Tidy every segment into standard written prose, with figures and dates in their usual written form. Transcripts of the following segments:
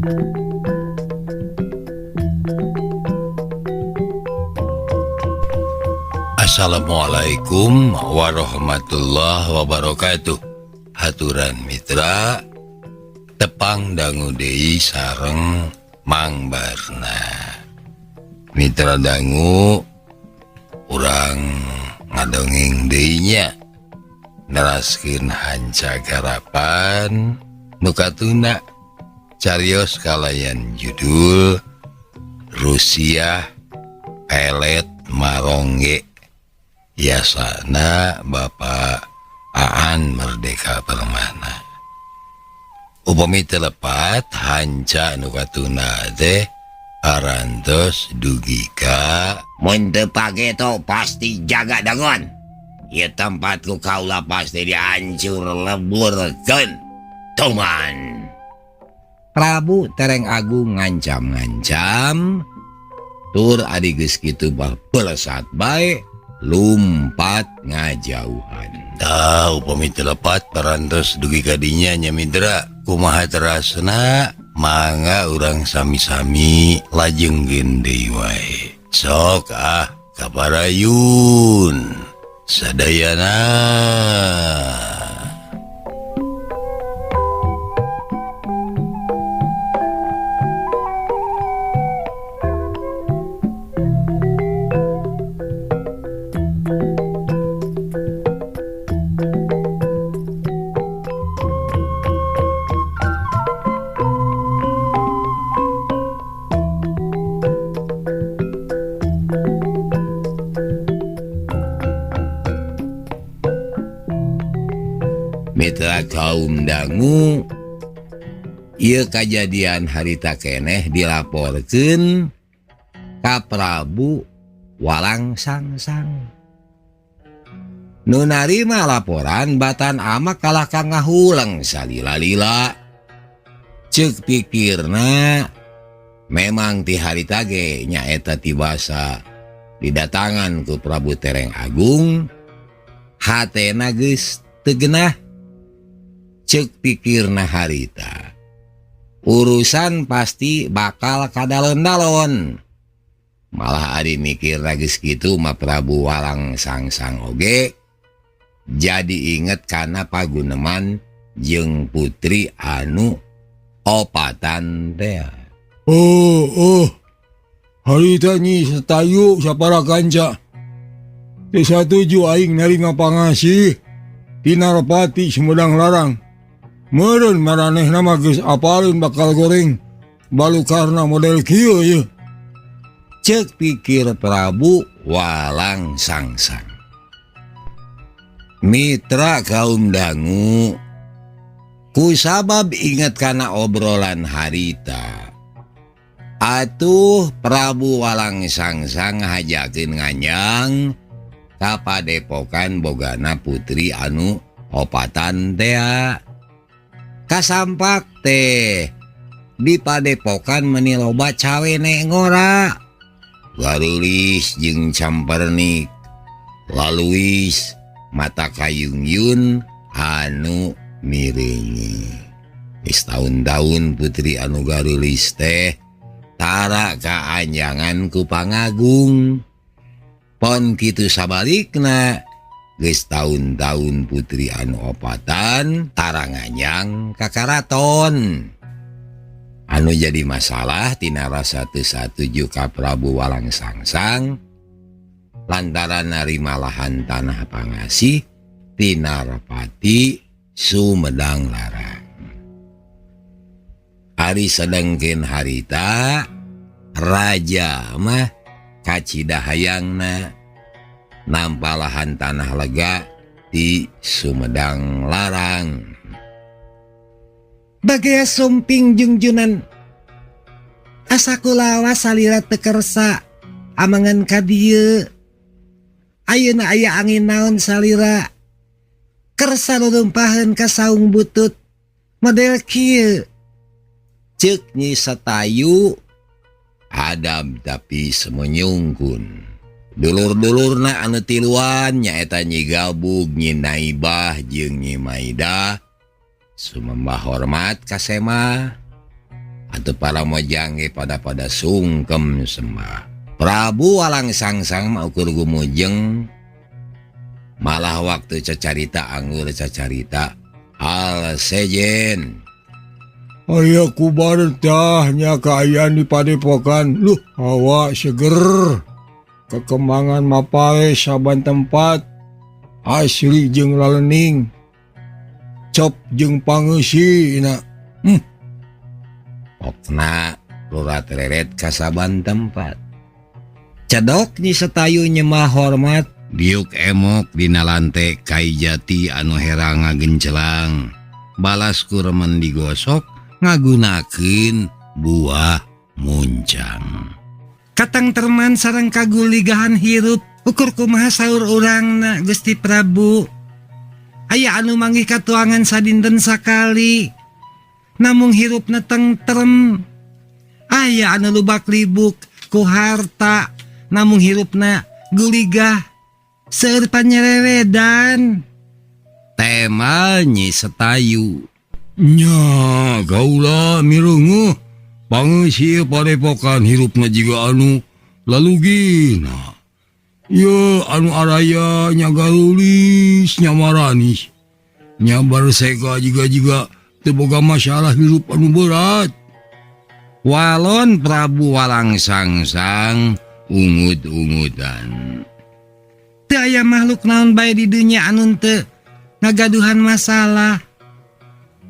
Assalamualaikum warahmatullahi wabarakatuh. Haturan mitra tepang dangu deui sareng Mang Barna. Mitra dangu urang ngadongeng deui nya neraskeun hanca garapan nu katuna carios kalayan judul Rusia Pelet Marongge. Yasana Bapak Aan Merdeka Permana. Upami telepat hanca nu katuna teh arantos dugi ka mun teu pageto pasti jaga dangon. Ieu tempat ku kaula pasti dihancur leburkeun. Tuman. Prabu Tereng Agung ngancam-ngancam tur adi geus kitu belesat bae lumpat ngajauhan. Tah upami telepat parantos dugi ka dinya nya mitra kumaha terasna mangga urang sami-sami lajengkeun deui wae. Sok ah kaparayun sadayana. Mitra kaum dangu ieu kajadian harita keneh dilaporkeun ka Prabu Walang Sangsang. Nu narima laporan batan amak kalah ka ngahuleng salila-lila. Ceuk pikirna memang ti harita ge nyaeta tibasa didatangan ku Prabu Tereng Agung hatena geus teu genah. Ceuk pikirna harita urusan pasti bakal kadalon-dalon. Malah ari mikir geus kitu mah Prabu Walang Sangsang oge jadi inget kana paguneman jeung putri anu opatan teh. Oh, harita nyi setayu sapara kanca. Teu satuju aing narima pangasih tina Rapati Sumedang Larang. Meureun maranehna mah geus apaleun bakal goreng balukarna model kieu yeuh. Ceuk pikir Prabu Walang Sangsang. Mitra kaum dangu ku sabab inget kana obrolan harita atuh Prabu Walang Sangsang hajakeun nganyang ka padepokan bogana putri anu opatan tea. Kasampak teh di padepokan meni loba cawene ngora. Garulis jeung Campernik, Laluis mata kayungyun anu miringi. Geus taun-taun putri anu garulis teh tara kaanjangan ku pangagung. Pon kitu sabalikna geus taun-taun putri anu opatan tara nganyang ka karaton. Anu jadi masalah tina rasa teu satuju ka Prabu Walang Sangsang lantaran narima lahan tanah pangasih tina Rapati Sumedang Larang. Ari sedengkeun harita raja mah kacida hayangna nampa lahan tanah lega di Sumedang Larang. Bagea sumping jungjunan asa kulawa salira teu kersa amangan ka dieu. Ayeuna aya angin naon salira kersa lulumpaheun ka saung butut model kieu. Ceuk Nyi Setayu Adam tapi semenyungkun. Dulur-dulurna anu tiluan nyaeta Nyi Gabug, Nyi Naibah jeung Nyi Maidah sumembah hormat ka Sema. Anu teu paramojang ge pada-pada sungkem sembah. Prabu Walang Sangsang mah ukur gumujeng malah waktu cacarita anggur cacarita hal sejen. Aya kubar tah nya kaayaan di padepokan. Luh, hawa seger. Kekembangan mapae saban tempat. Asli jeung lalening. Cop jeung pangeusina. Pokna lurat reret kasaban tempat. Cedok Nyi Setayu nyemah hormat diuk emok dina lante kai jati anu herang ngagencelang. Balas ku remen digosok ngagunakeun buah muncang. Katangterman sareng kaguligahan hirup ukur kumaha saur urangna Gusti Prabu. Aya anu manggih katuangan sadinten sakali namung hirupna tentrem. Aya anu lubak libuk ku harta namung hirupna guligah seueur panyerewedan. Tema Nyi Setayu. Nya kaula mireunguh pangeusi padepokan hirupna jiga anu lalugina. Ye anu araya nya garulis nya maranis. Nya barsega jiga-jiga teu boga masalah hirup anu berat. Walon Prabu Walang Sangsang ungut-ungutan. Teu aya makhluk naon bae di dunya anu teu ngagaduhan masalah.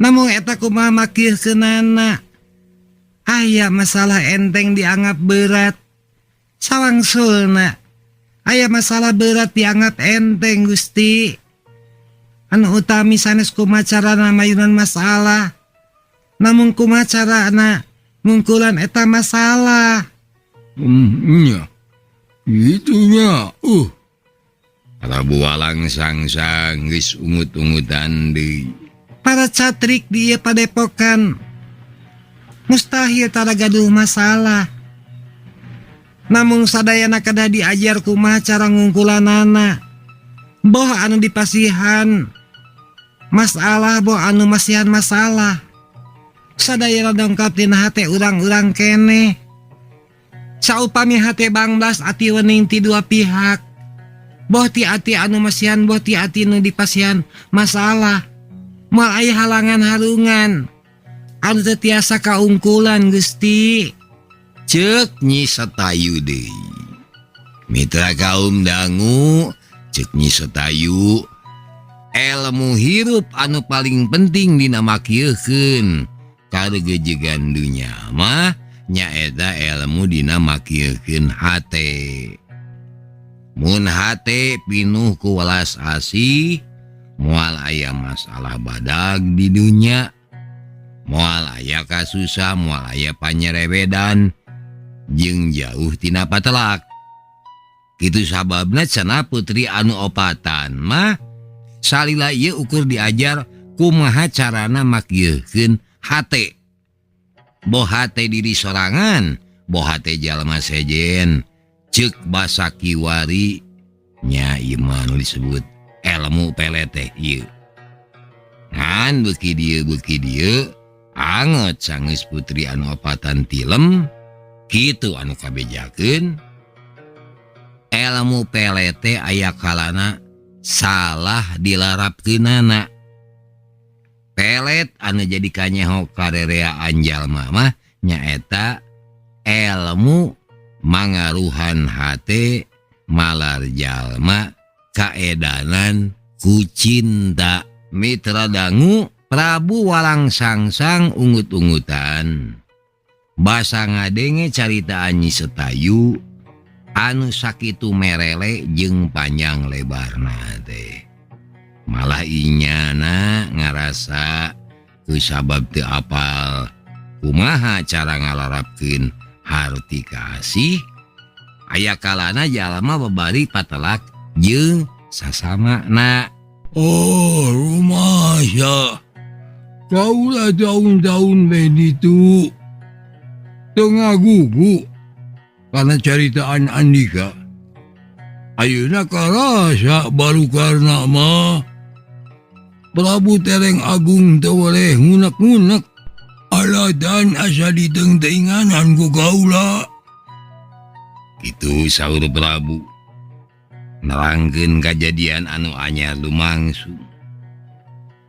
Namung eta kumaha makirkeunana. Aya masalah enteng dianggap berat. Sawangsulna aya masalah berat dianggap enteng Gusti. Anu utami sanes kumaha carana mayunan masalah. Namung kumaha carana ngungkulan eta masalah. Nya. Itunya. Prabu Walang Sangsang geus ungut-ungutan deui. Para catrik di ieu padepokan mustahil tara gaduh masalah. Namung sadayana kedah diajar kumaha cara ngungkulanana. Boh anu dipasihan masalah, boh anu masihan masalah. Sadayana dongkap dina hate urang-urang keneh. Saupami hate banglas ati wening ti dua pihak. Boh ti ati anu masihan, boh ti ati nu dipasihan masalah. Moal aya halangan harungan anu teu tiasa kaungkulan Gusti. Ceuk Nyi Setayu deui. Mitra kaum dangu, ceuk Nyi Setayu, elmu hirup anu paling penting dina makieukeun karegejegan dunya mah nyaeta elmu dina makieukeun hate. Mun hate pinuh ku welas asih, moal aya masalah badag di dunya, moal aya kasusah, moal aya panyerewedan, jeung jauh tina patelak. Kitu sababna cenah putri anu opatan mah salila ieu ukur diajar kumaha carana makieukeun hate. Boh hate diri sorangan, boh hate jalma sejen. Ceuk basa kiwari nya ieu mah anu disebut elmu peleteh ieu. Ngan beuki dieu anget sanggeus putri anu opatan tilem kitu anu kabejakeun elmu pelete aya kalana salah dilarapkeunana. Pelet anu jadi kanyeho karereaan jalma mah nyaeta elmu mangaruhan hate malar jalma kaedanan ku cinta. Mitra dangu Prabu Walang Sangsang ungut-ungutan basa ngadenge caritaan Nyi Setayu anu sakitu merele jeung panjang lebarna teh. Malah inyana ngarasa ku sabab teu apal kumaha cara ngalarapkeun harti kasih. Aya kalana jalma babari patelak jeung sasamana. Oh, rumahnya. Kaulah daun-daun beditu tengah gugu karena caritaan Andika. Ayeuna karasa baru karena mah Prabu Tereng Agung teu boleh ngunek-ngunek. Alatan asa ditengtenganan ku kaula. Kitu saur Prabu nerangkeun kajadian anu anyar lumangsung.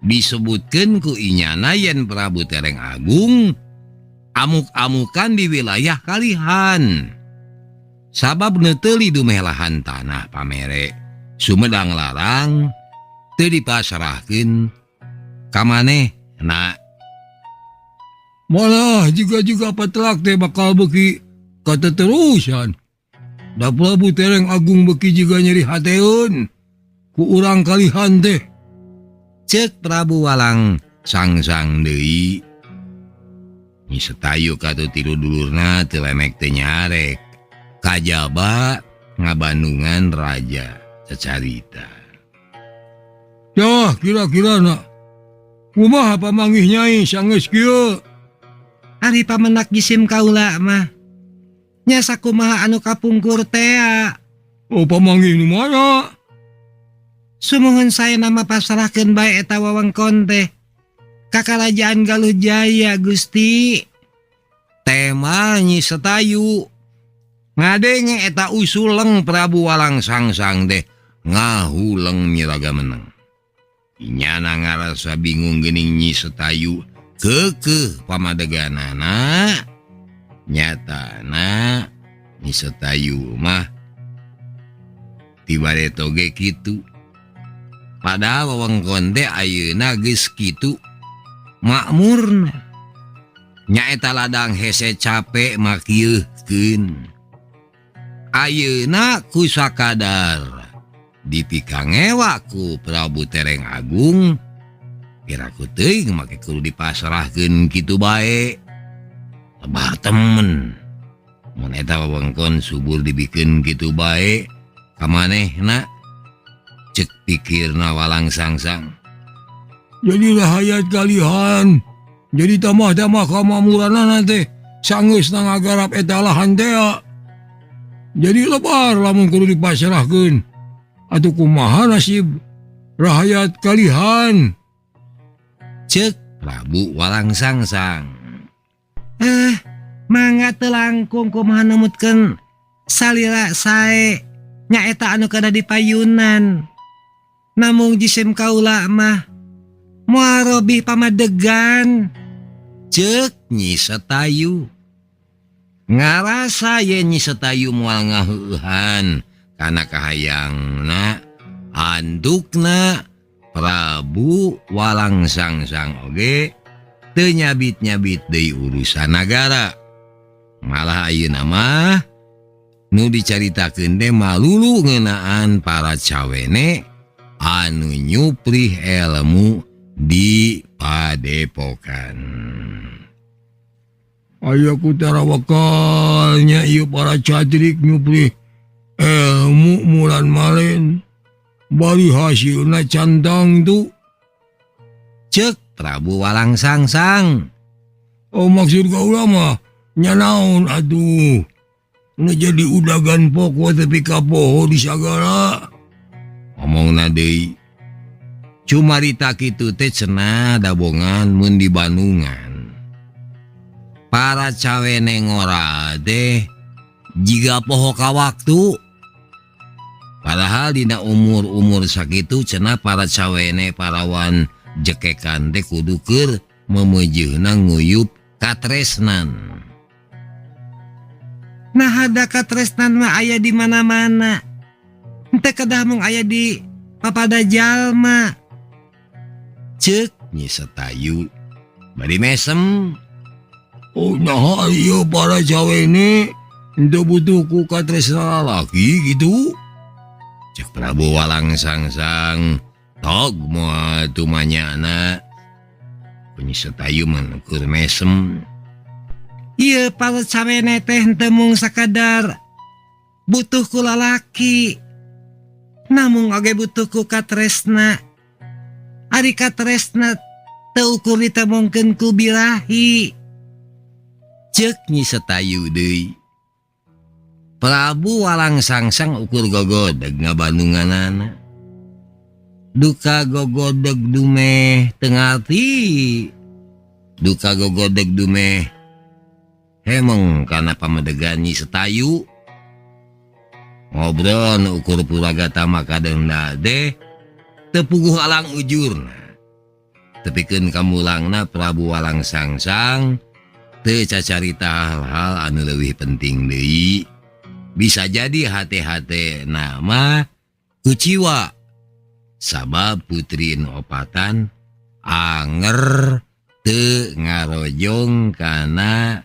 Disebutkeun ku inyana yen Prabu Tereng Agung amuk-amukan di wilayah Kalihan. Sabab neuteuli dumeh lahan tanah pamere Sumedang Larang teu dipasrahkeun ka manehna. Malah juga-juga petelak teh bakal beuki kateterusan. Da Prabu Tereng Agung beuki juga nyeri hateun ku urang Kalihan teh. Ceuk Prabu Walang Sangsang deui. Nyi Setayu katuh tilu dulurna teu lemek teu nyarek. Kajaba ngabandungan raja cacarita. Yah, kira-kira nak kumaha pamanggih nyai sanggeus kieu? Ari pamenak jisim kaula mah nya sakumaha anu kapungkur tea. Oh, pamanggih nu mana? Sumuhun sae nama pasrahkeun bae eta wewengkon teh ka Karajaan Galuh Jaya Gusti. Tema Nyi Setayu ngadenge eta usuleng Prabu Walang Sangsang teh ngahuleng nyiraga meneng. Inyana ngarasa bingung geuning Nyi Setayu keukeuh pamadeganana. Nyatana Nyi Setayu mah tibareto ge kitu. Padahal wewengkon teh ayeuna geus kitu makmurna. Nyaeta ladang hese capek makieuhkeun. Ayeuna ku sakadar dipikangewa ku Prabu Tereng Agung piraku teuing make kudu dipasrahkeun kitu bae. Lebar temen mun eta wewengkon subur dibikeun kitu bae ka manehna. Ceuk pikirna Walang Sangsang. Jadi rahayat Kalihan jadi tamah-tamah kamamuranana teh sanggeus ngagarap eta lahan teh. Jadi lebar lamun kudu dipasrahkeun. Atuh kumaha nasib rahayat Kalihan? Ceuk Prabu Walang Sangsang. Mangga teu langkung kumaha numutkeun salira sae nyaeta anu kada dipayunan. Namung jisim kaula mah moal robih pamadegan. Ceuk Nyi Setayu. Ngarasa yen Nyi Setayu moal ngaheueuhan kana kahayangna andukna Prabu Walang Sangsang oge teu nyabit-nyabit deui urusan nagara. Malah ayeuna mah nu dicaritakeun teh malulu ngeunaan para cawene anu nyuprih ilmu di padepokan. Aya ku tarawakalnya ieu para catrik nyuprih ilmu mulan malen bari hasilna cantang tu. Ceuk Prabu Walang Sangsang. Oh, maksud kaula mah nya naon atuh nu jadi udagan pokok tepi ka poho di sagala. Omongna deui. Cumarita kitu teh cenah dabongan mun di Bandungan. Para cawene ngora teh jiga poho ka waktu. Padahal dina umur-umur sakitu cenah para cawene parawan jekekan teh kudu keur memeujeuhna nguyup katresnan. Nah ada katresnan mah aya di mana-mana. Henteu kedah mung aya di papada jalma. Ceuk Nyi Setayu bari mesem. Oh, nah ieu para cawene henteu butuh ku katresna lalaki gitu. Ceuk Prabu Walang Sangsang tog moal tumanyana. Nyi Setayu mah keur mesem. Ieu para cawene teh henteu mung sakadar butuh ku lalaki, namung oge butuh ku katresna. Ari katresna teu ukur ditemongkeun ku birahi. Ceuk Nyi Setayu deui. Prabu Walang Sangsang ukur gogodeg ngabandunganana. Duka gogodeg dumeh teu ngarti. Duka gogodeg dumeh hemeng kana pamedegan Nyi Setayu. Ngobrol nu ukur puragatama kadengna deh teu puguh alang ujurna. Tepikeun kamulangna Prabu Walang Sangsang teu cacarita hal-hal anu leuwih penting deui. Bisa jadi hate-hate nama kuciwa sabab putri nu opatan anger teu ngarojong kana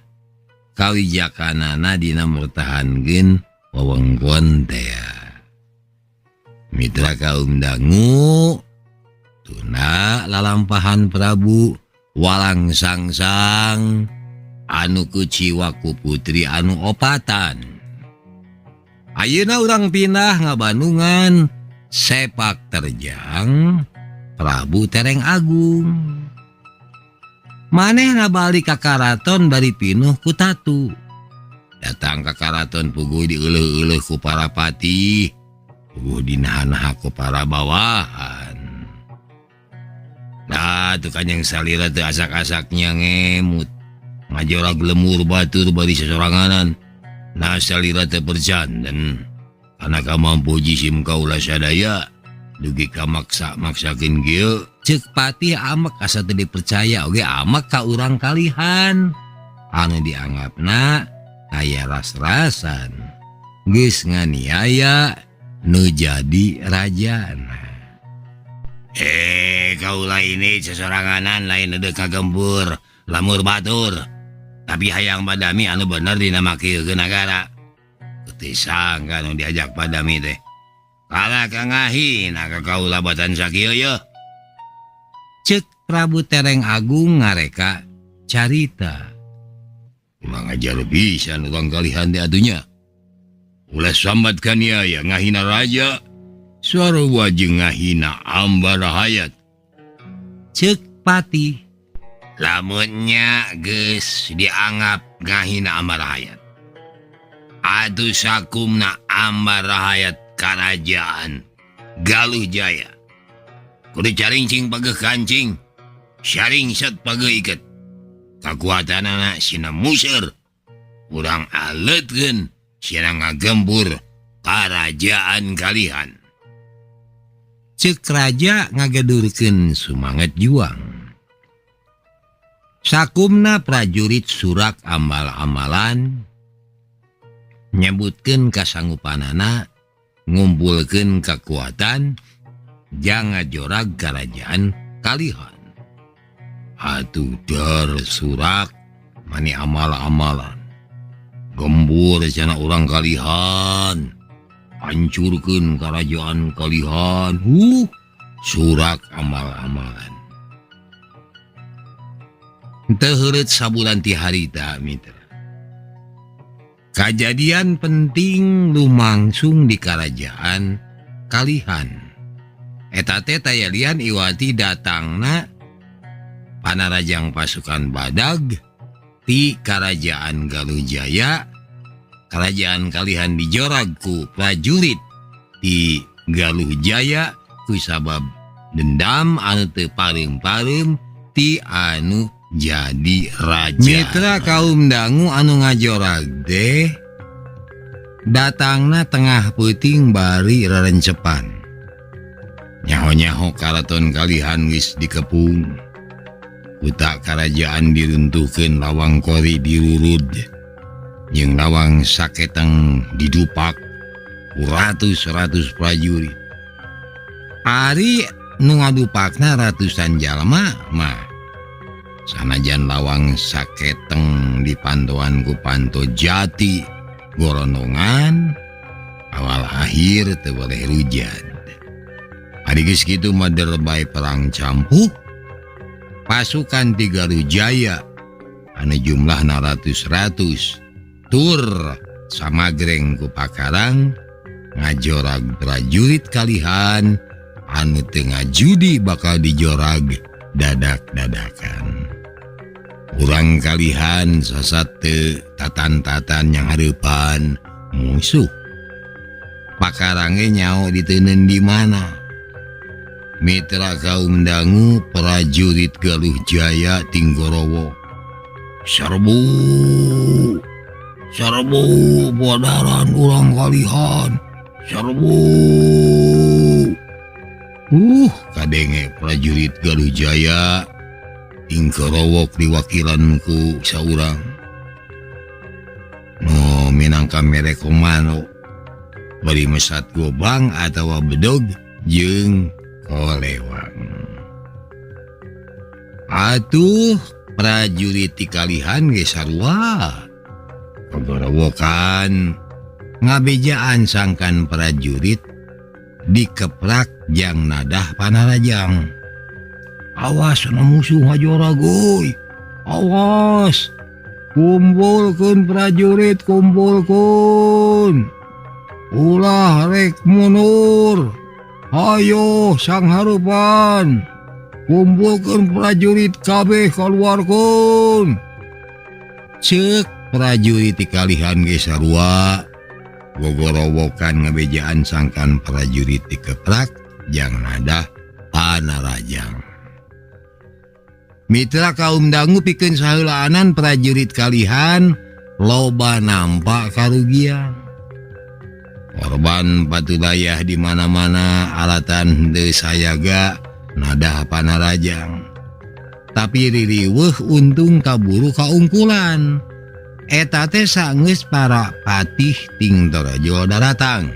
kawijakanana dina mertahankeun wewengkon teh. Mitra kaum dangu tuna lalampahan Prabu Walang Sangsang anu kuciwa ku putri anu opatan. Ayeuna urang pindah ngabandungan sepak terjang Prabu Tereng Agung. Manehna balik ka karaton bari pinuh ku tatu. Datang ka karaton puguh dieleuh-eleuh ku para patih, puguh dinahan-nahan ku para bawahan. Nah, tuh kanjeng salira teu asak-asaknya ngemut. Ngajorag lemur batur bari sesoranganan. Nah, salira teu percanten. Kana kamampu jisim kaula sadaya dugi ka maksa-maksakeun kieu. Ceuk patih amek asa teu dipercaya oge amek ka urang kalihan. Anu dianggapna aya ras-rasan. Geus nganiaya nu jadi rajana. Kaula ini sesoranganan lain deuk kagempur lamur batur. Tapi hayang badami anu bener dina makilkeun nagara. Teu sangka nu diajak padami teh. Kalah ka ngahina ka kaula batan sakieu yeuh. Ceuk Prabu Tereng Agung ngareka carita. Ulah ngajar pisan urang kalihan teh atunya. Ulah sambat kaniaya ngahina raja. Suara wajeng ngahina Ambar Hayat. Ceuk patih. Lamunnya geus dianggap ngahina Ambar Hayat. Atuh sakumna Ambar Hayat Kerajaan Galuh Jaya. Kudu carincing pageuh kancing, saringset pageuh iket. Kakuatanana sina museur. Urang aleutkeun sina ngagempur Kerajaan Kalihan. Ceuk raja ngagedurkeun sumanget juang. Sakumna prajurit surak amal-amalan nyebutkeun kasanggupanana ngumpulkeun kakuatan jang ngajorag Kerajaan Kalihan. Atuh dar surak mani amal-amalan. Gembur cenah urang Kalihan. Hancurkeun Kerajaan Kalihan. Surak amal-amalan. Teu heureut sabulan ti harita mitra. Kajadian penting lumangsung di Kerajaan Kalihan. Eta teh tayalian iwati datangna panarajang pasukan badag ti Kerajaan Galuh Jaya. Kerajaan Kalihan dijorag ku prajurit ti Galuh Jaya ku sabab dendam anu teu pareum-pareum ti anu jadi raja. Mitra kaum dangu anu ngajorag teh datangna tengah peuting bari rerencepan. Nyaho-nyaho karaton Kalihan geus dikepung. Kuta karajaan diruntuhkeun, lawang kori dirurud. Jeung lawang saketeng didupak ratus-ratus prajurit. Ari nu ngadupakna ratusan jalma mah. Sanajan lawang saketeng dipantoan ku panto jati goronongan awal akhir teu boleh rujad. Ari geus kitu mah derbae perang campuh pasukan ti Galuh Jaya anu jumlahna ratus-ratus tur samagreng ku pakarang ngajorag prajurit Kalihan anu teu ngajudi bakal dijorag dadak-dadakan. Urang Kalihan sasat teu tatan-tatan yang hareupan musuh. Pakarange nyao diteuneun di mana. Mitra kaum dangu prajurit Galuh Jaya Tinggorowo. Serbu serbu bodaran urang kalihan serbu. Kadenge prajurit Galuh Jaya Tinggorowok diwakilanku saurang. No minangka mere komando bari mesat gobang atawa bedog jeung kolewang. Atuh prajurit kalihan ge sarua. Kagorowokan ngabejaan sangkan prajurit dikeprak jang nadah panarajang. Awas ana musuh ngajora goy. Awas. Kumpulkeun prajurit, kumpulkeun. Ulah rek mundur. Hayo sang harupan. Kumpulkeun prajurit kabeh kaluarkeun. Ceuk prajurit kalihan ge sarua. Gogorowokan ngabejaan sangkan prajurit dikeprak jang nadah panarajang. Mitra kaum dangu pikeun saheulaanan prajurit kalihan loba nampak karugian. Korban patulayah di mana-mana alatan henteu sayaga nadah panarajang. Tapi ririweuh untung kaburu kaungkulan. Eta teh sanggeus para patih ting Torojo daratang.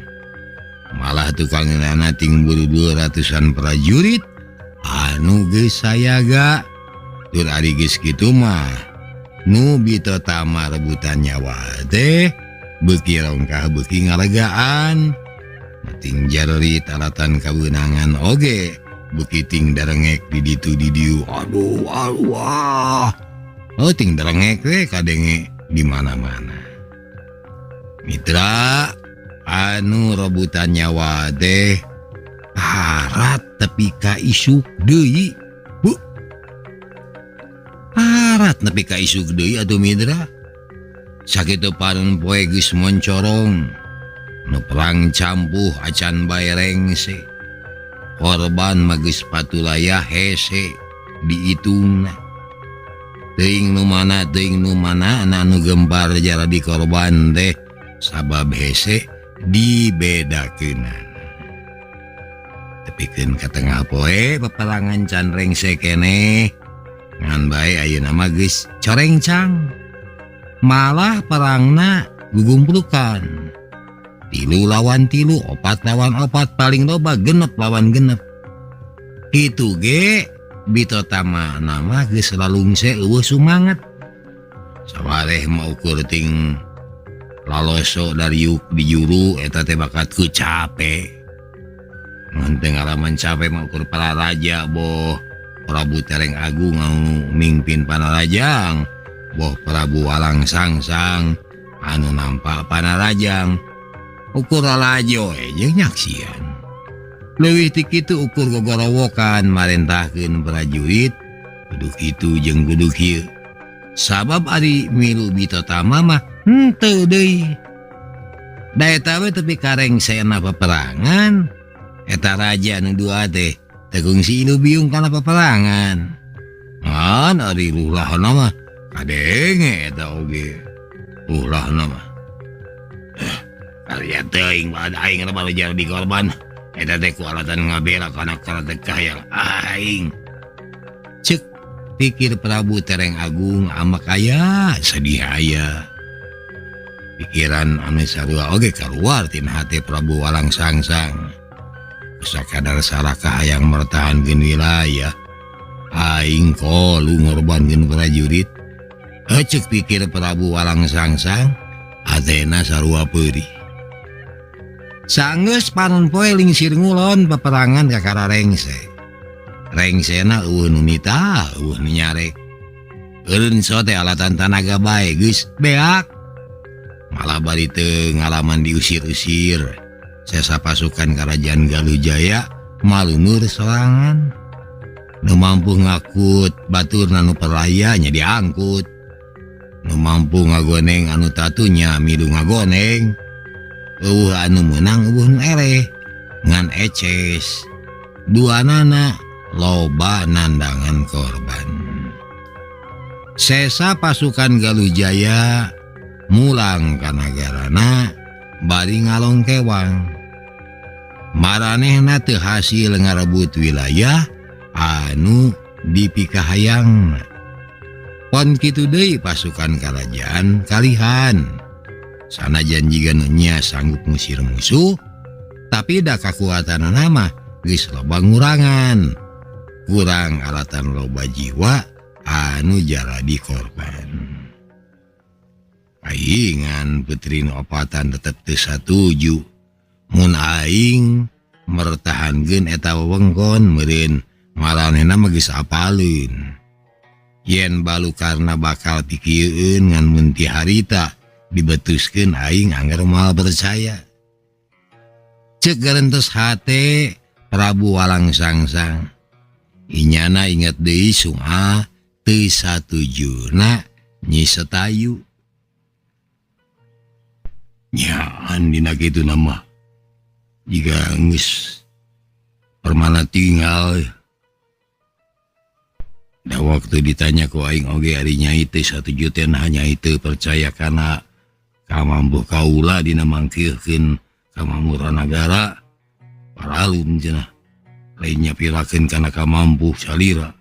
Malah tukangeunana ting buru ratusan prajurit anu geus sayaga. Tur ari geus kitu mah nu bitotama rebutan nyawa teh beuki rongkah beuki ngalegaan. Ting jarerit alatan kabeunangan oge beuki ting darengek di ditu di dieu. Aduh aduh. Oh ting darengek we kadenge di mana-mana. Mitra anu rebutan nyawa teh parat tepi ka isuk deui. Bu. Parat nepi ka isuk deui atuh mitra. Sakitu panon poe geus moncorong. Nu perang campuh acan bae rengse. Korban mah geus patulayah hese diitungna. Teuing nu mana anu gempar jaradi korban teh sabab hese dibedakeunana. Tepikeun ka tengah poe peperangan can rengse keneh. Ngan bae ayeuna mah geus corengcang. Malah perangna gugumplukan. 3 lawan 3, 4 lawan 4, paling loba 6 lawan 6. Kitu ge bitotama nama geus lalungse eueuh sumanget. Sawareh mah ukur ting laloso dariuk di juru eta teh bakat ku cape. Mun teu ngalaman cape mah ukur para raja boh Prabu Tereng Agung anu mimpin panarajang, boh Prabu Walang Sangsang anu nampak panarajang. Ukur lalajo jeung nyaksian. Leuwih ti kitu ukur gogorowokan marentahkeun prajurit kudu kitu jeung kudu kieu. Sabab ari milu bitotama mah henteu deui. Da eta we tepi ka rengsena peperangan eta raja nu dua teh teu kungsi ilu biung kana peperangan. Ngan ari lulahna mah kadenge eta oge. Lulahna mah. Ari teuing bae aing baru jadi korban. Eta teh ku alatan ngabela kana karakter kahayang aing. Ceuk pikir Prabu Tereng Agung amak aya sedih aya. Pikiran anu sarua oge kaluar tina hate Prabu Walang Sangsang. Sakadar salah hayang mertahankeun wilayah. Aing kolu ngorbankeun prajurit. Ceuk pikir Prabu Walang Sangsang hatena sarua peurih. Sanggeus panon poe lingsir ngulon peperangan kakara rengse. Rengsena eueuh nu nita, eueuh nu nyarek. Eureun sote alatan tanaga bae geus beak. Malah bari teu ngalaman diusir-usir. Sesa pasukan Kerajaan Galuh Jaya malunur sorangan. Nu mampu ngakut baturna nu perlaya nya diangkut. Nu mampu ngagoneng anu tatunya milu ngagoneng. Eueuh anu meunang eueuh nu eleh ngan eces. Duanana loba nandangan korban. Sesa pasukan Galuh Jaya mulang ka nagarana bari ngalongkewang. Maranehna teu hasil ngarebut wilayah anu dipikahayang. Pon kitu deui pasukan karajaan kalihan. Sanajan jiga nu nya sanggup ngusir musuh, tapi da kakuatanana mah geus loba ngurangan. Kurang alatan loba jiwa anu jaladi korban. Paingan putri nu opatan tetep teu satuju. Mun aing mertahankeun eta wewengkon meureun maranehna mah geus apaleun. Yen balu karna bakal pikieun ngan mun ti harita dibetuskeun aing angger moal percaya. Ceuk garentes hate Prabu Walang Sangsang. Inyana inget deui sungah teu satujuna Nyi Setayu. Nyaan dina kitu mah jiga geus permana tinggal. Da waktu ditanya ku aing oge ari nyai teu satuju teh nah nyai teu percaya kana kamampuh kaula dina mangkeuhkeun kamamuran nagara paralun cenah lain nyapirakeun kana kamampuh salira.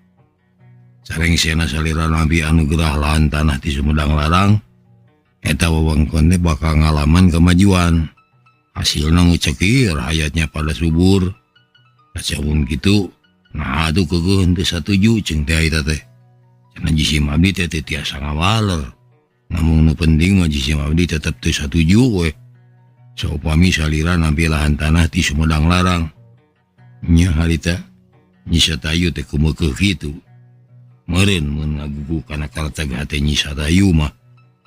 Sareng sena salira nampi anugerah lahan tanah di Sumedang Larang eta wewengkon teh bakal ngalaman kemajuan. Hasilna ngucekir hayatnya pada subur. Kacamun kitu nah aduh keukeuh teu satuju jeung teh eta teh. Cenah jisim abdi teh teu tiasa ngawaler. Namun nu penting mah jisim abdi tetep teu satuju we. Saupami salira nampi lahan tanah ti Sumedang Larang. Nya harita Nyi Satayu teh kumeukeuh kitu. Meureun mun ngagugu kana kareteg hate Nyi Satayu mah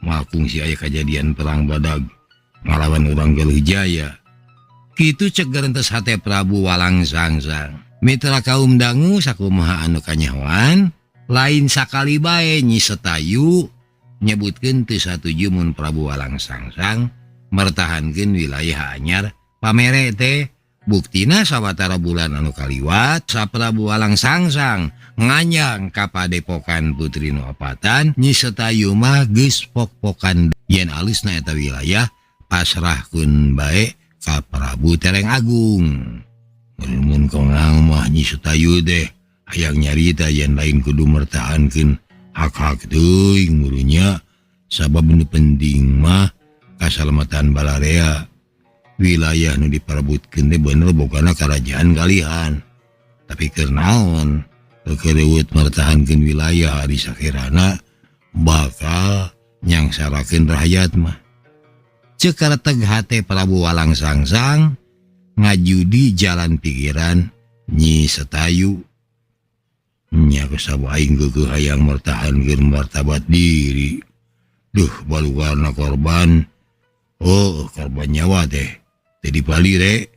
moal kungsi aya kajadian perang badag ngalawan urang Galuh Jaya. Kitu cek garentes hate Prabu Walang Sangsang. Mitra kaum dangu sakumaha anu kanyahoan lain sakali bae Nyi Setayu nyebutkeun teu satuju mun Prabu Walang Sangsang mertahankeun wilayah anyar pamere teh. Buktina sawatara bulan anu kaliwat Saprabu Walang Sangsang nganyang ka padepokan Putri nu opatan Nyi Setayu mah geus pok-pokan yen alusna eta wilayah pasrahkeun bae ka Prabu Tereng Agung. Mun kongang mah Nyi Setayu deh hayang nyarita yen lain kudu mertahankeun hak-hak teuing murunya sabab nu penting mah kasalamatan balarea. Wilayah nu diperebutkeun teh bener bogana karajaan kalihan. Tapi keur naon keureuweut mertahankeun wilayah ari sakirana bakal nyangsarakeun rakyat mah. Ceuk kareteg hate Prabu Walang Sangsang ngajudi jalan pikiran Nyi Setayu. Nya kusabab aing geukeuh hayang mertahankeun martabat diri. Duh baluwarna korban. Oh, korban nyawa teh. Teu dipalire.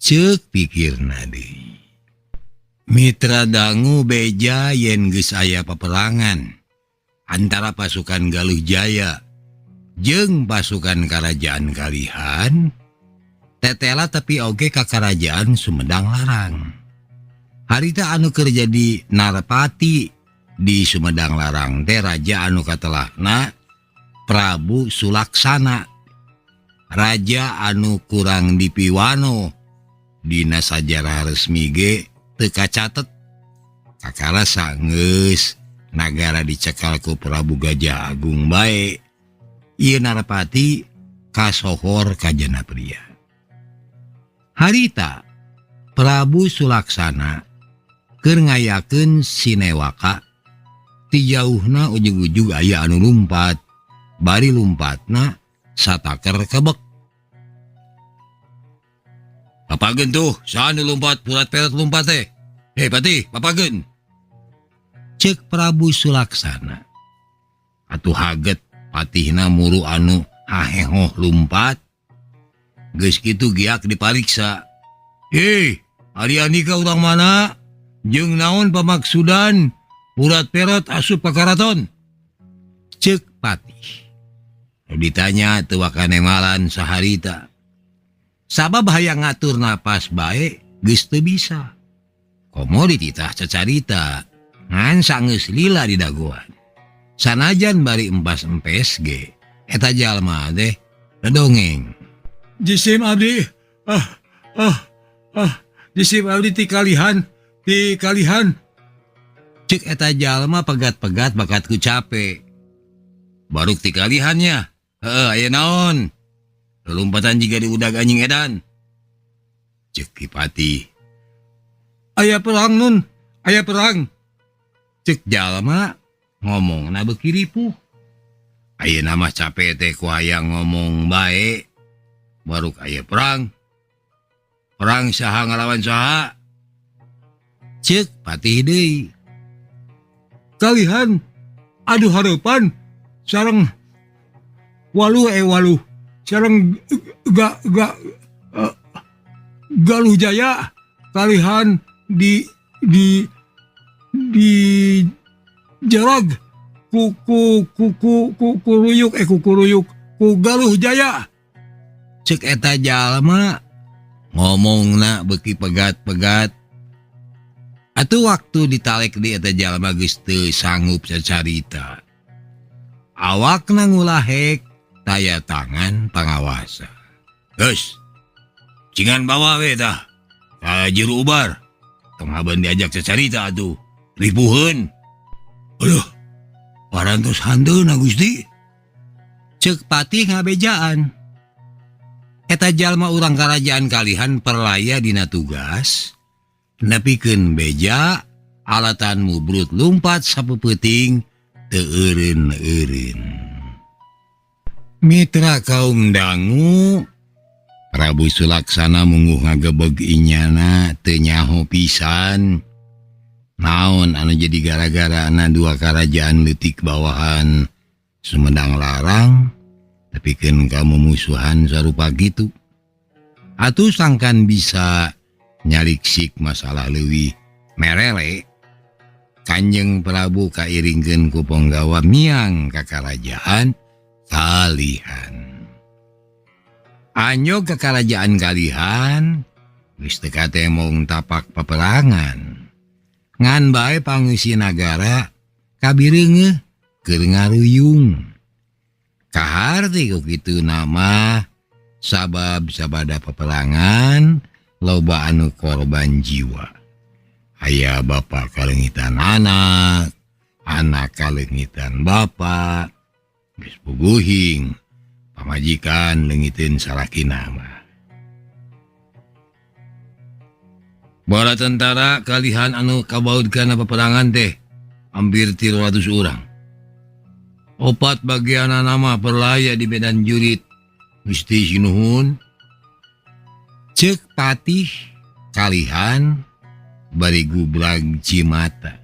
Ceuk pikirna deui. Mitra dangu beja yen geus aya peperangan antara pasukan Galuh Jaya jeung pasukan Karajaan Kalihan, tetela tapi oge ka Karajaan Sumedang Larang. Harita anu keur jadi narapati di Sumedang Larang teh raja anu katelahna Prabu Sulaksana. Raja anu kurang dipiwano dina sajarah resmi ge teu kacatet. Kakara sanggeus nagara dicekal ku Prabu Gajah Agung bae. Ieu narapati kasohor kajana pria. Harita Prabu Sulaksana keur ngayakeun sinewaka ti jauhna ujug-ujug aya anu lumpat. Bari lumpatna sataker kebek. Papageun tuh, saha nu lumpat purat peret lumpat teh? Hei patih, papageun. Ceuk Prabu Sulaksana. Atuh haget patihna muru anu hahehoh lumpat. Geus kitu giak dipariksa. Hei, ari andika urang mana? Jeung naon pamaksudan purat perot asup ka karaton? Ceuk patih. Ditanya teu wakanemalan saharita. Sabab hayang ngatur napas bae geus teu bisa. Komo dititah cacarita ngan sanggeus lila di dagoan. Sanajan bari empas-empes ge eta jalma teh dongeng. Jisim abdi jisim abdi ti kalihan ti kalihan. Cek eta jalma pegat-pegat bakat ku cape. Baruk ti kalihannya. Heeh, aya naon? Lompatan jiga diudag anjing edan. Cek Ki Patih. Aya perang nun, aya perang. Cek jalma ngomongna beuki ripuh. Ayeuna mah cape teh ku hayang ngomong bae. Baruk aya perang. Perang saha ngalawan saha? Cek Patih deui. Kalihan aduh harapan sareng waluh waluh sareng ga ga Galuh Jaya kalihan di di di jarag ku ku ku ku ku kuruyuk ku kuruyuk ku Galuh Jaya. Cek eta jalma ngomongna beuki pegat-pegat. Atuh waktu ditalek di eta jalma geus teu sanggup sacarita. Awakna ngulahek taya tangan pangawasa. Geus, cingan bawa we tah. Ka jero ubar. Tong habeun diajak sacarita atuh. Ripuheun. Aduh, parantos handeuna Gusti. Cek Patih ngabejaan. Eta jalma urang karajaan kalihan perlaya dina tugas. Nepikeun beja alatan mubrut lumpat sapeupeting teu eureun-eureun. Mitra kaum dangu Prabu Sulaksana mungguh ngagebeg inyana teu nyaho pisan. Naon anu jadi gara-garana dua karajaan leutik bawahan Sumedang Larang tepikeun ka mumusuhan sarupa kitu. Atuh sangkan bisa nyariksik masalah leuwih merele. Kanjeng Prabu kairingkeun ku ponggawa miang ka karajaan Kalihan. Anjog ka karajaan Kalihan geus teu katemong tapak peperangan. Ngan bae pangeusi nagara kabireungeuh keur ngaruyung. Kaharti ku kitu nama sabab sabada peperangan loba anu korban jiwa. Aya bapa kalengitan anak, anak kalengitan bapa, geus puguhing pamajikan leungiteun salakina mah. Bala tentara kalihan anu kabaud kana peperangan teh hampir 300 urang. Opat bagianana mah perlaya di medan jurit. Gusti sinuhun. Cek Patih kalihan bari gublag cimata.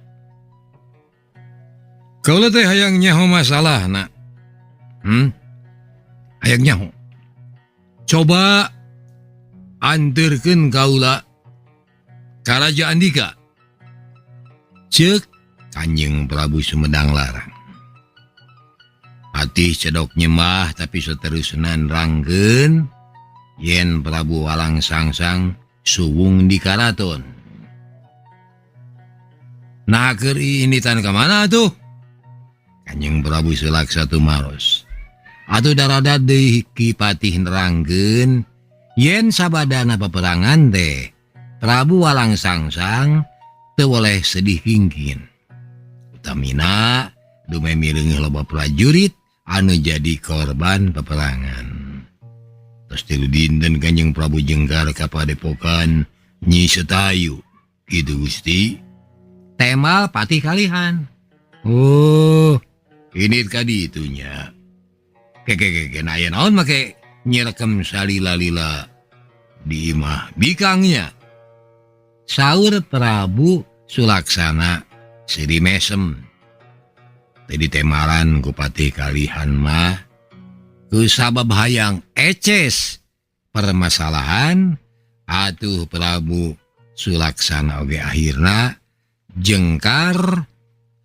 Kaula teh hayang nyaho masalahna. Hayang nyaho. Coba anterkeun kaula ka Raja Andika. Cek Kanjeng Prabu Sumedang Larang. Patih cedok nyembah tapi seterusna nerangkeun yen Prabu Walang Sangsang suwung di karaton. Nah keur initan ka mana tuh? Kanjeng Prabu Sulaksa tumaros. Atuh darada deui Ki Patih nerangkeun yen sabadana peperangan teh Prabu Walang Sangsang teu boleh sedih kingkin. Utamina dumeh mireungeuh loba prajurit anu jadi korban peperangan. Terus tilu dinten Kanjeng Prabu jengkar ka padepokan Nyi Setayu. Kitu Gusti. Temal Patih kalihan. Oh, ini kadi itunya. Keke na aya naon make nyirekem salila-lila di imah bikangnya. Saur Prabu Sulaksana seri mesem. Tadi temalan ku Patih kalihan mah ku sabab hayang eces permasalahan atuh Prabu Sulaksana oge akhirna jengkar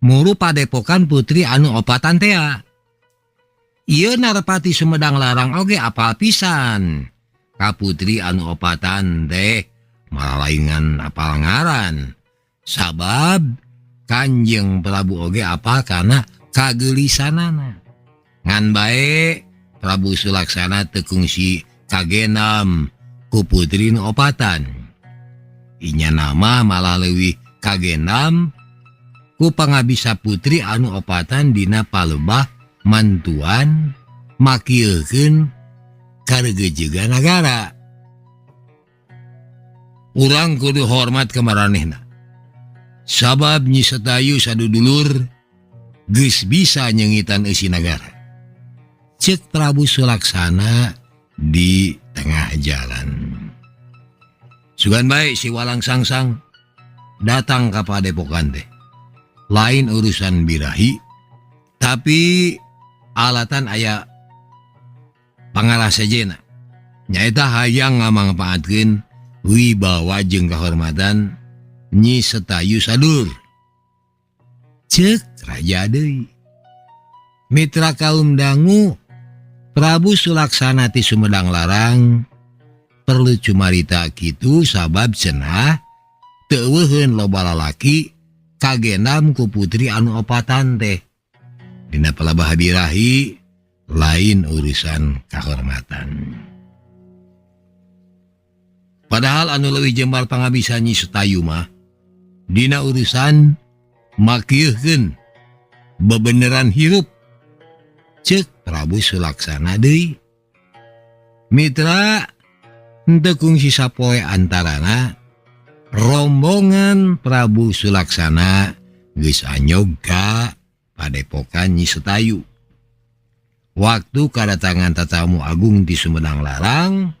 muru padepokan putri anu opatan tea. Ieu Narpati Sumedang Larang oge apal pisan ka putri anu opatan teh malalaingan apal ngaran. Sabab Kanjeng Prabu oge apa karena kagelisanana. Ngan bae Prabu Sulaksana teu kungsi kagenam ku putri nu opatan. Inya nama malah leuwih kagenam ku pangabisa putri anu opatan dina palebah mantuan makieukeun karegejegan nagara. Urang kudu hormat ka maranehna. Sabab Nyi Setayu sadudulur geus bisa nyengitan eusi nagara. Ceuk Prabu Sulaksana di tengah jalan. Sugan bae si Walang Sangsang datang ka padepokan teh. Lain urusan birahi, tapi alatan aya pangalah sejena. Nyaeta hayang ngamangpaatkeun wibawa jeung kahormatan Nyi Setayu Sadur. Ceuk raja deui. Mitra kaum dangu, Prabu Sulaksana ti Sumedang Larang perlu cumarita kitu sabab cenah teu euweuheun loba lalaki kagenam ku putri anu opatan teh. Dina palebah birahi lain urusan kahormatan. Padahal anu leuwih jembar pangabisa Nyi Setayu mah dina urusan makieuhkeun bebeneran hirup. Ceuk Prabu Sulaksana deui. Mitra henteu kungsi sapoe antarana rombongan Prabu Sulaksana geus anyog ka padepokan Nyi Setayu. Waktu kadatangan tatamu agung di Sumedang Larang,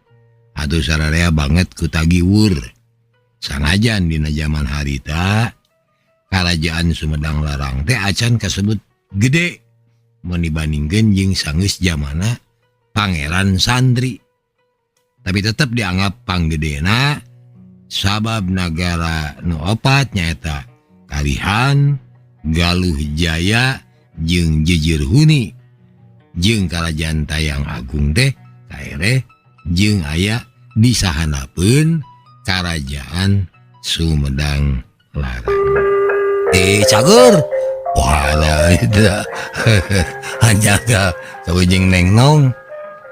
atuh sararea banget ku tagiwur. Sanajan dina zaman harita karajaan Sumedang Larang teh acan kasebut gede mun dibandingkeun jeung sanggeus jamana Pangeran Santri. Tapi tetep dianggap panggedena sabab nagara nu opat nyaeta Kalihan, Galuh Jaya jeung Jejer Huni jeung Karajaan Tayang Agung teh kaereh jeung aya disahanapeun Karajaan Sumedang Larang. Cagur. Wah, itu hanjaga kawujing neng nong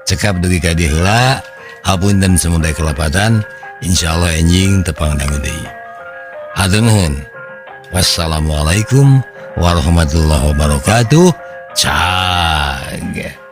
cekap dugi ka dieu heula. Hapunten semudah kelepatan. Insyaallah enjing tepang dangu deui. Hatur nuhun. Wassalamualaikum warahmatullahi wabarakatuh. Cag.